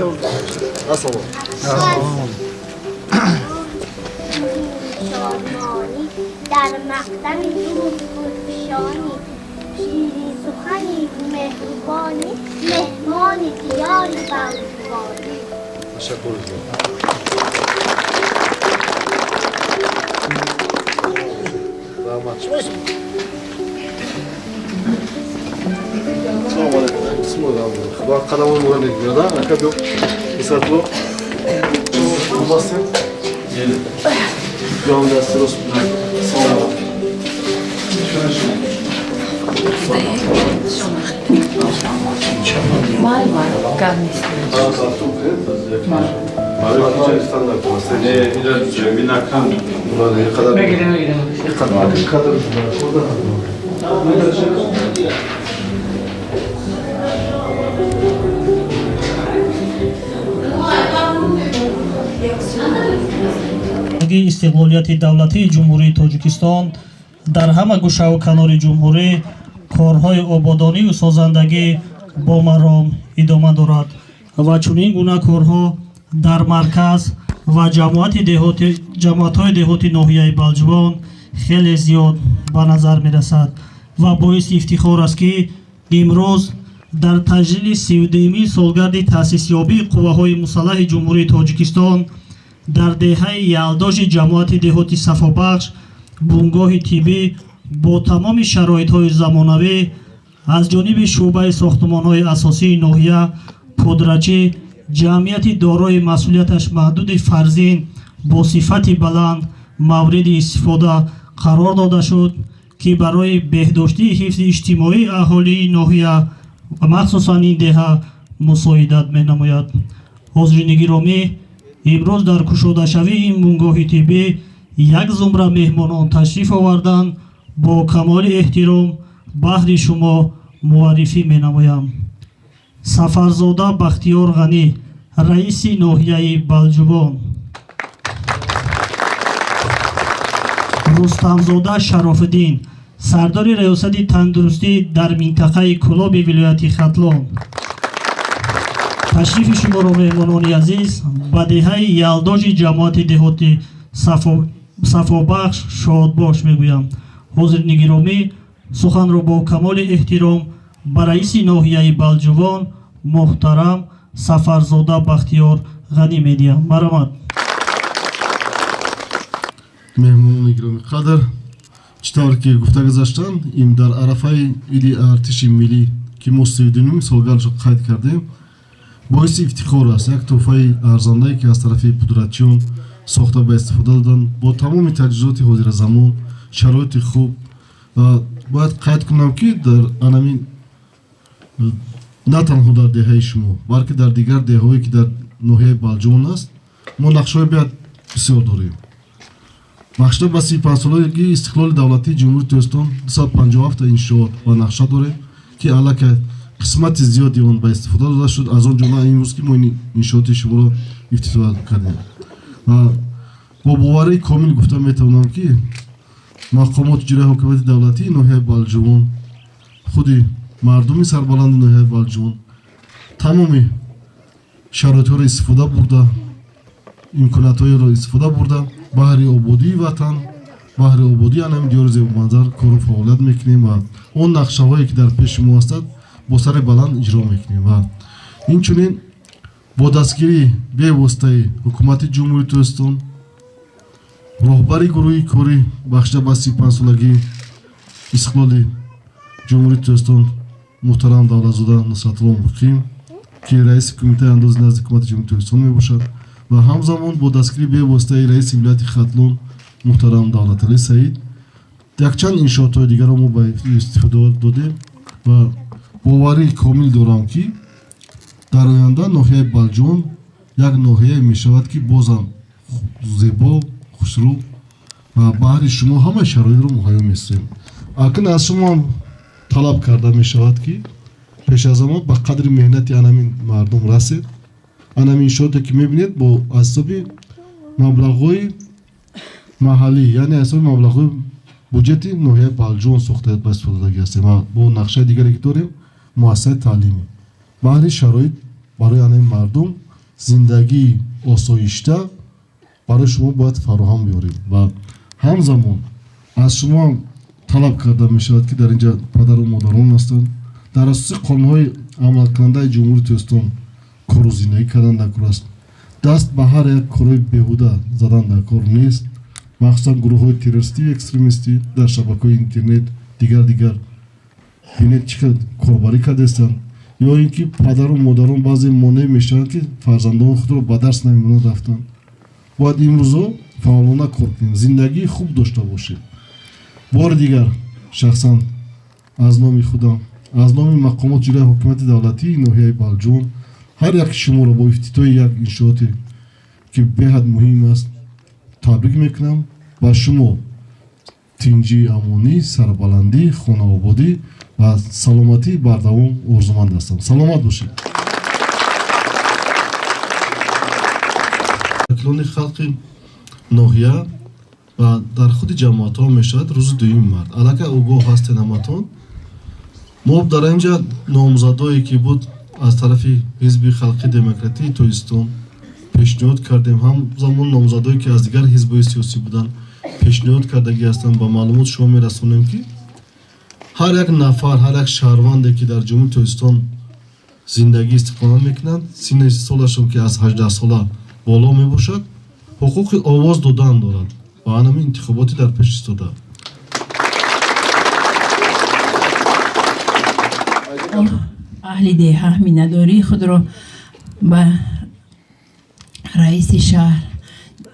Ассалом. Шодмонӣ дар мақдами дӯст гулфишонӣ, ширин сухани меҳрубонӣ, меҳмони диёри Балҷувонӣ. Ташаккур. Раҳмат. Салом алейкум. Бисмиллоҳир Худо қадамон мурад мегирад, ака биё. Нусратулло. Хуб ҳастем? Биём дасти рост. Салом. Истиқлолияти давлатии Ҷумҳурии Тоҷикистон дар ҳама гӯшаву канори ҷумҳурӣ корҳои ободонию созандагӣ бо маром идома дорад ва чунин гуна корҳо дар марказ ва ҷамоатҳои деҳоти ноҳияи Балҷувон хеле зиёд ба назар мерасад ва боиси ифтихор аст, ки имрӯз дар таҷлили 32-юмин солгарди таъсисёбии қувваҳои мусаллаҳи Ҷумҳурии Тоҷикистон дар деҳаи Ялдоши ҷамоати деҳоти Сафобахш бунгоҳи тиббӣ бо тамоми шароитҳои замонавӣ аз ҷониби шӯъбаи сохтмонҳои асосии ноҳия пудрачӣ ҷамъияти дорои масъулияташ маҳдуди фарзин бо сифати баланд мавриди истифода қарор дода шуд, ки барои беҳдоштии ҳифзи иҷтимоии аҳолии ноҳия ва махсусан ин деҳа мусоидат менамояд. Ҳозирини гиромӣ, имрӯз дар кушодашавии ин бунгоҳи тиббӣ як зумра меҳмонон ташриф оварданд. Бо камоли эҳтиром баҳри шумо муаррифӣ менамоям: Сафарзода Бахтиёр Ғанӣ, раиси ноҳияи Балҷувон, Рустамзода Шарофиддин, сардори раёсати тандурустӣ дар минтақаи Кӯлоби вилояти Хатлон. Ташрифи шуморо, меҳмонони азиз, ба деҳаи Ялдоши ҷамоати деҳоти Сафобахш шодбош мегӯям. Ҳозирини гиромӣ, суханро бо камоли эҳтиром ба раиси ноҳияи Балҷувон муҳтарам Сафарзода Бахтиёр Ғанӣ медиҳам. Марҳамат. Меҳмонони гиромӣ қадр, чӣ тавр ки гуфта гузаштанд, ин дар арафаи иди артиши миллӣ, ки мо 32-юмин солгардашро қайд кардем, боиси ифтихор аст. Як тӯҳфаи арзандае, ки аз тарафи пудратчиён сохта ба истифода доданд бо тамоми таҷҳизоти ҳозиразамон, шароити хуб. Ва бояд қайд кунам, ки дар анамин на танҳо дар деҳаи шумо, балки дар дигар деҳаҳое, ки дар ноҳияи Балҷувон аст, мо нақшаҳои беҳад бисёр дорем. Бахшида ба 35-солагии истиқлоли давлатии Ҷумҳурии Тоҷикистон 257 иншоот ва нақша дорем, ки аллакай қисмати зиёди он ба истифода дода шуд, аз он ҷумла имрӯз, ки мо ин иншооти шуморо ифтитоҳ кардем. Ва бо боварии комил гуфта метавонам, ки мақомоти иҷрои ҳокимияти давлатии ноҳияи Балҷувон, худи мардуми сарбаланди ноҳияи Балҷувон тамоми шароитҳоро истифода бурда, имкониятҳоеро истифода бурда, баҳри ободии ватан, баҳри ободии анами диёри зебоманзар кору фаъолият мекунем ва он нақшаҳое, ки дар пеши мо ҳастад, бо сари баланд иҷро мекунем. Ва инчунин бо дастгирии бевоситаи ҳукумати Ҷумҳурии Тоҷикистон, роҳбари гурӯҳи корӣ бахшида ба 35-солагии истиқлоли Ҷумҳурии Тоҷикистон муҳтарам Давлатзода Нусратулло Муқим, ки раиси кумитаи андози назди ҳукумати Ҷумҳурии Тоҷикистон мебошад, ва ҳамзамон бо дастгирии бевоситаи раиси вилояти Хатлон муҳтарам Давлаталӣ Саид якчанд иншоотҳои дигарро мо ба истифода додем. Ва боварии комил дорам, ки дар оянда ноҳияи Балҷувон як ноҳияе мешавад, ки бозам зебо, хушрӯ ва баҳри шумо ҳамаи шароитро муҳайё месозем. Акн аз шумо ҳам талаб карда мешавад, ки пеш аз ҳама ба қадри меҳнати анамин мардум расед. Анамин иншооте, ки мебинед, бо аз ҳисоби маблағҳои маҳаллӣ, яъне аз ҳисоби маблағҳои буҷети ноҳияи Балҷувон сохта ба истифодадагӣ ҳастем. Ва бо нақшаи дигаре, ки дорем, муассисаи таълимӣ баҳри шароит барои анами мардум. Зиндагии осоишта барои шумо бояд фароҳам биёрем ва ҳамзамон аз шумо талаб карда мешавад, ки дар инҷа падару модарон ҳастанд, дар асоси қонунҳои амалкунандаи Ҷумҳурии Тоҷикистон кору зиндагӣ кардан дар кор аст. Даст ба ҳар як корҳои беҳуда задан дар кор нест, махсусан гурӯҳҳои террористию экстремистӣ дар шабакаҳои интернет дигар бинед чӣ қадр корбарӣ кардаистанд, ё ин ки падару модарон баъзе монеъ мешаванд, ки фарзандони худро ба дарс намемонанд рафтанд. Бояд имрӯзо фаъолона кор кунем, зиндагии хуб дошта бошем. Бори дигар шахсан аз номи худам, аз номи мақомоти ҷирои ҳукумати давлатии ноҳияи Балҷувон ҳар яки шуморо бо ифтитоҳи як иншооте, ки беҳад муҳим аст, табрик мекунам. Ба шумо тинҷӣ, амонӣ, сарбаландӣ, хонаободӣ ва саломатии бардавом орзуманд ҳастам. Саломат бошед. Вакилони халқи ноҳия ва дар худи ҷамоатҳо мешавад рӯзи 2 март. Аллакай огоҳ ҳастед ҳаматон. Мо дар инҷа номзадое ки буд аз тарафи Ҳизби Халқи Демократии Тоҷикистон пешниҳод кардем, ҳамзамон номзадое ки аз дигар ҳизбҳои сиёсӣ буданд пешниҳод кардагӣ ҳастанд. Ба маълумот шумо мерасонем, ки ҳар як нафар, ҳар як шаҳрванде ки дар Ҷумҳурии Тоҷикистон зиндагӣ истиқомат мекунанд, синни солашон ки аз 18 сола боло мебошад, ҳуқуқи овоз додан дорад ба ҳамин интихоботи дар пеш истода. Аҳли деҳа миннатдории худро ба раиси шаҳр,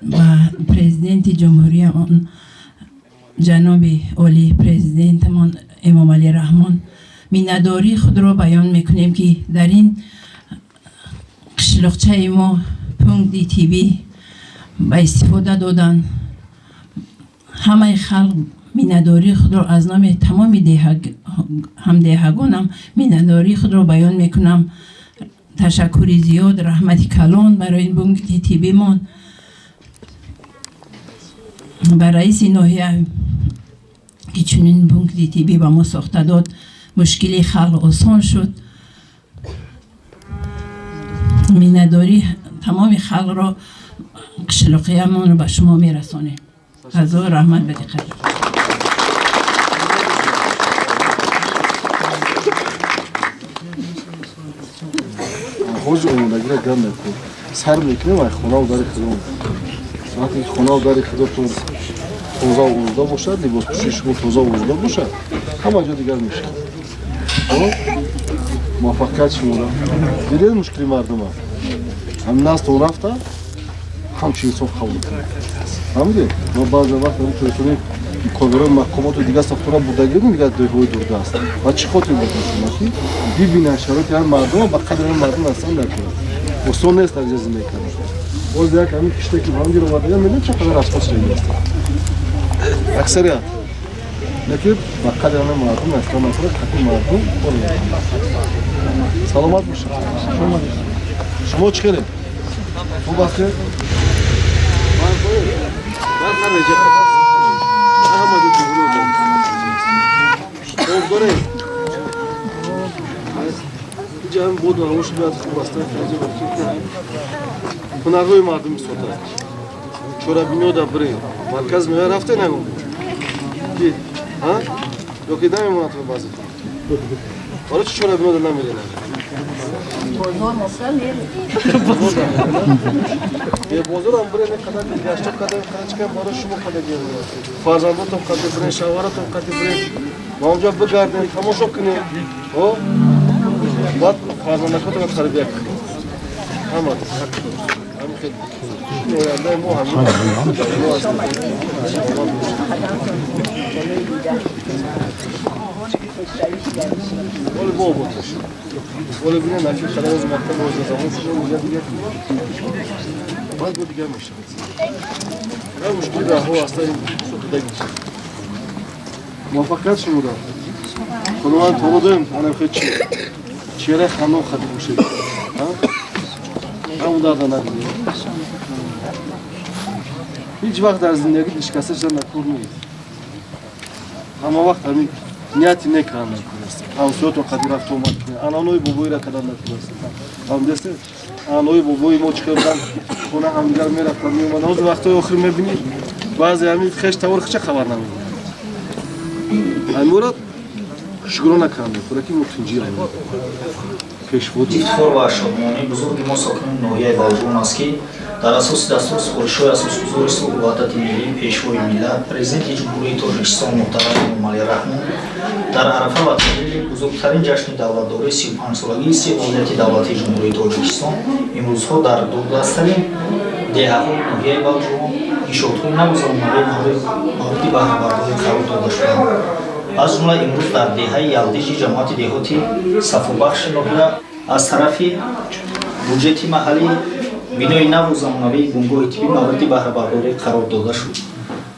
ба президенти ҷумҳурия он ҷаноби олӣ президентамон Эмомалӣ Раҳмон миннатдории худро баён мекунем, ки дар ин қишлоқчаи мо пункти тиббӣ ба истифода доданд. Ҳамаи халқ миннатдории худро аз номи тамоми ҳамдеҳагонам миннатдории худро баён мекунам. Ташаккури зиёд, раҳмати калон барои пункти тиббимон, ба раиси ноҳия ки чунин пункти тиббӣ ба мо сохта дод, мушкили халқ осон шуд. Миннатдории тамоми халқро, қишлоқиямонро ба шумо мерасонем. Ҳазор раҳмат ба диққат. Ҳозир омодагиро гам мекунем, сар мекунем ай хонаву дари худо. Вақте ки хонаву дари худотон тоза озода бошад, либоспӯшии шумо тоза озода бошад, ҳама ҷо дигар мешавад. Муваффақият шуморо. Дидед мушкили мардума? Ҳам настон рафта, ҳамчун инсон қабул кунед. Фаҳмидед? Мо баъзе вақт ҳамин телефони коргарои мақомоту дигар сохтора бурдагирем, дигар деҳҳои дурдаст. Ва чӣ хотир бурда шумо, ки бибинанд шароити ҳам мардума, ба қадри ҳам мардум ҳастан накунад. Осон нест дар ҷо зиндагӣ кардан. Боз як ҳамин киште ки ба ҳам гир омадаган, медонед чӣ қадар расход шудагӣ аст. Аксарият. Лекин ба қадри ҳамин мардум ҳастан накунад, қадри мардум кор мекунад. Саломат бошед. Шумо чӣ кардед? Хуб ҳастед? Ҳунарҳои мардуми сота чорабиниҳо дар бирем марказ меоя рафте нагум ки ё ки намемонад баъзетон барои чӣ чорабиниҳо дар намерем? Бозорам бирем қадар гашто қадар чикам барои шумо қадар фарзандотон қадар бирем, шавҳаратон қадар бирем, ба онҷо бигардем, тамошо кунем, баъд фарзандакотонро тарбия кунем. Ҳама ояндаи мо ҳамин. Оли бо обод бошед. Оли бинед, аки қадар аз мактаб ози замон шуда, дигар дигар баъд бо дигар мешавад. Ҳар мушкили раҳҳо ҳаста ин суқидаги. Муваффақият шуморо. Худованд таоло доим анам хел чеҳраи хандон хатиб бошед. Ҳамон дарда набинед. Ҳеҷ вақт дар зиндагӣ дишкаста шуда накор нест. Ҳама вақт ҳамин Нияти некардан накунаст, ҳамсоятон қади рафту омад кунед, ананои бобоира кардан накунаст. Фаҳмидастед? Ананои бобои мо чӣ хел буданд, хона ҳамдигар мерафтанд, меомаданд. Ҳозир вақтҳои охир мебинӣ, баъзе ҳамин хеш тавор хича хабар намедиҳанд. Ҳамора шукрона кардем, худо ки мо тинҷира пешво. Ифтихор ва шодмонии бузурги мо, сокинони ноҳияи Балҷувон, аст, ки дар асоси дастуру супоришҳои Асосгузори сулҳу ваҳдати миллӣ, Пешвои миллат, Президенти Ҷумҳурии Тоҷикистон муҳтарам Эмомалӣ Раҳмон дар арафа ва таҷлили бузургтарин ҷашни давлатдории, 35-солагии истиқлолияти давлатии Ҷумҳурии Тоҷикистон, имрӯзҳо дар дурдасттарин деҳаҳои ноҳияи Балҷувон иншоотҳои наву замонавӣ мавриди баҳрабардорӣ қарор дода шуданд. Аз ҷумла имрӯз дар деҳаи Ялдиҷи ҷамоати деҳоти Сафобахши ноҳия аз тарафи буҷети маҳаллӣ бинои наву замонавии бунгоҳи тиббӣ мавриди баҳрабардорӣ қарор дода шуд.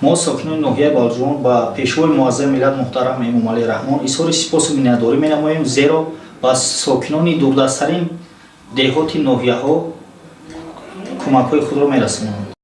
Мо, сокинони ноҳияи Балҷувон, ба Пешвои муаззами миллат муҳтарам Эмомалӣ Раҳмон изҳори сипосу миннатдорӣ менамоем, зеро ба сокинони дурдасттарин деҳоти ноҳияҳо кӯмакҳои худро мерасонанд.